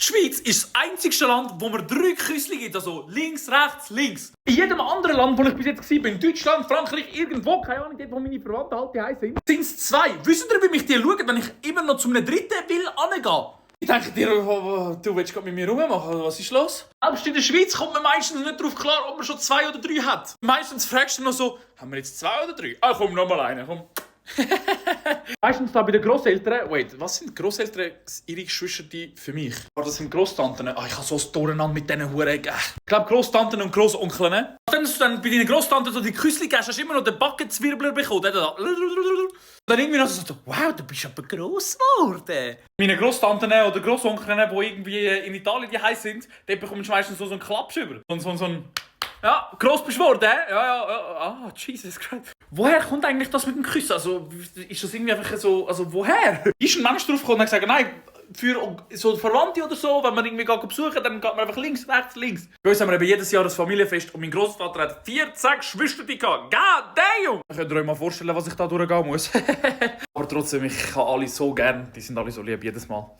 Die Schweiz ist das einzige Land, wo man 3 Küssli gibt, also links, rechts, links. In jedem anderen Land, wo ich bis jetzt war, in Deutschland, Frankreich, irgendwo, keine Ahnung, dort wo meine Verwandten halt daheim sind, sind es 2. Wisst ihr, wie mich die schauen, wenn ich immer noch zu einem dritten will angehen? Ich denke dir, du willst gerade mit mir rummachen, oder was ist los? Selbst in der Schweiz kommt man meistens nicht darauf klar, ob man schon 2 oder 3 hat. Meistens fragst du noch so, haben wir jetzt 2 oder 3? Ah, komm, noch mal einen, komm. Meistens da bei den Grosseltern. Wait, was sind Grosseltern? Ihre Geschwister für mich? Oder das sind Grosstanten? Ah, ich habe so ein Durcheinander mit diesen Huren. Ich glaube Grosstanten und Grossonkeln. Wenn du dann bei deinen Grosstanten so die Küssli gibst, hast du immer noch den Backenzwirbler bekommen. Dann irgendwie noch so, wow, du bist aber gross geworden. Meine Grosstanten oder Grossonkeln, die irgendwie in Italien die heiß sind, dort bekommst du meistens so einen Klaps über. So ein ja, gross bist du geworden, hä? Ja. Ah, Jesus Christ. Woher kommt eigentlich das mit dem Küssen? Also, ist das irgendwie einfach so... Also, woher? Ist ein Mensch drauf gekommen und hat gesagt, nein, für so Verwandte oder so, wenn man irgendwie besuchen, dann geht man einfach links, rechts, links. Bei uns haben wir eben jedes Jahr ein Familienfest und mein Großvater hat 14 Geschwister gehabt. God damn! Könnt ihr euch mal vorstellen, was ich da durchgehen muss? Aber trotzdem, ich habe alle so gern. Die sind alle so lieb, jedes Mal.